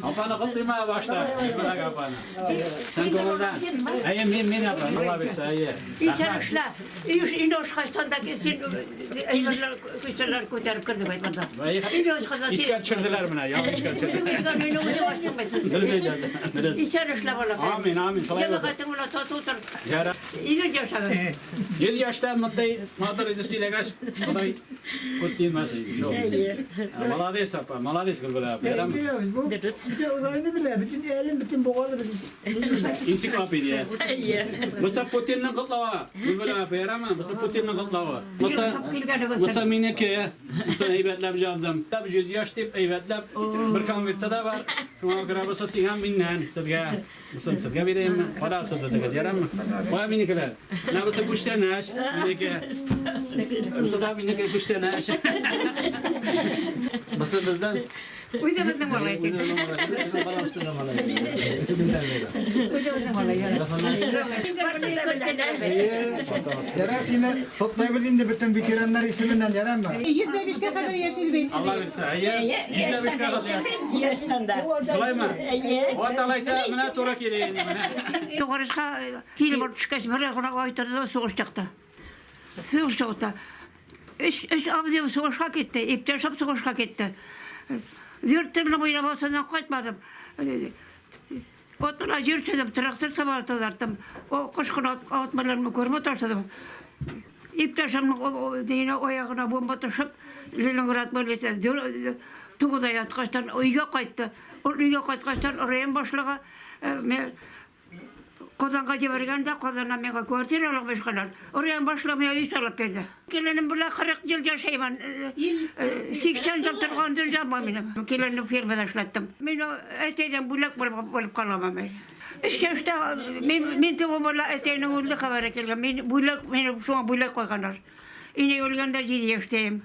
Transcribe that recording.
Апаны котлыйм башта. Гөлбүләк апаны. Чын күңелдән. Әйе, мин мин апа, Алла бирсә, әйе. Исән эшлә. Өй ачкачтан да син әйберләр, күчәләр күтәреп кердек бит монда. Өй ачканда син. Искә төшерделәр менә, яңа искә төшерделәр. Мине үзең ачтың бит. Дөрес әйтәсең, дөрес. Исән эшлә, балакай. Амин, амин, шулай булсын. Җәмәгатең белән тату тор. Ярар. Игел яшәгез. 100 яшьтә мондый матур итеп сөйләгәч, Ходай күп тимәсен. Шул. Молодец, апа, молодец, Гөлбәлә апа. Ярам. Дөрес. Алайны белә, бөтен әлем, бөтен бугалы белә. Энциклопедия. Бусы Путинның котлавы. Гөлбәлә апа, ярамы? Бусы Путинның котлавы. Бусы Бусы минеке. Бусы әйбәтләп җаздым. Тап 100 яшь дип әйбәтләп бер конвертта да бар. Шуңа күрә бусы сиңа миннән, сезгә. Бусын сезгә бирәемме? Кара сызды ярамы? Кая минекеләр? Менә бусы күчтәнәч, минеке. Бусы да минеке күчтәнәч. Бусы бездән. Үзебезнең малай. Үзебезнең баламыздың малай. Үзебезнең малай. Ярар, сине котлыйбыз инде бөтен ветераннар исеменнән, ярамы? 105-кә кадәр яши бит. Алла бирсә, әйе. 105-кә кадәр. Яшканда. Шулаймы? Әйе. Вот алайса, менә туры килә инде менә. Сугышка килеп барып төшкәч, бер гына ай торды да сугыш чыкты. Сугыш чыкты. Өч абзыем сугышка китте, иптәшем сугышка китте. Дүрт төрле буйрабасыннан кайтмадым. Ат белән җир сөрдем, трактор сабагы тазарттым. О, кыш көне ат белән көрмә ташыдым. Иптәшемнең дигән аягына бомба төшеп, Ленинград больницасында 9 ай яткачтан өйгә кайтты. Ул өйгә кайткачтан район башлыгы Казанга җибәргән дә, Казаннан миңа квартира алып биргәннәр. Район башлыгы миңа өй салып бирде. Киленем белән 40 ел яшәймен. 80 ел торган дөньям бар минем. Киленне фермада эшләттем. Мин әтәйдән бүләк булып калам мин. Өч яшьтә мин туу бала әтәйнең үлде хәбәре килгән. Мин бүләк, мине шуңа бүләк куйганнар. Инәй үлгәндә 7 яшьтәем.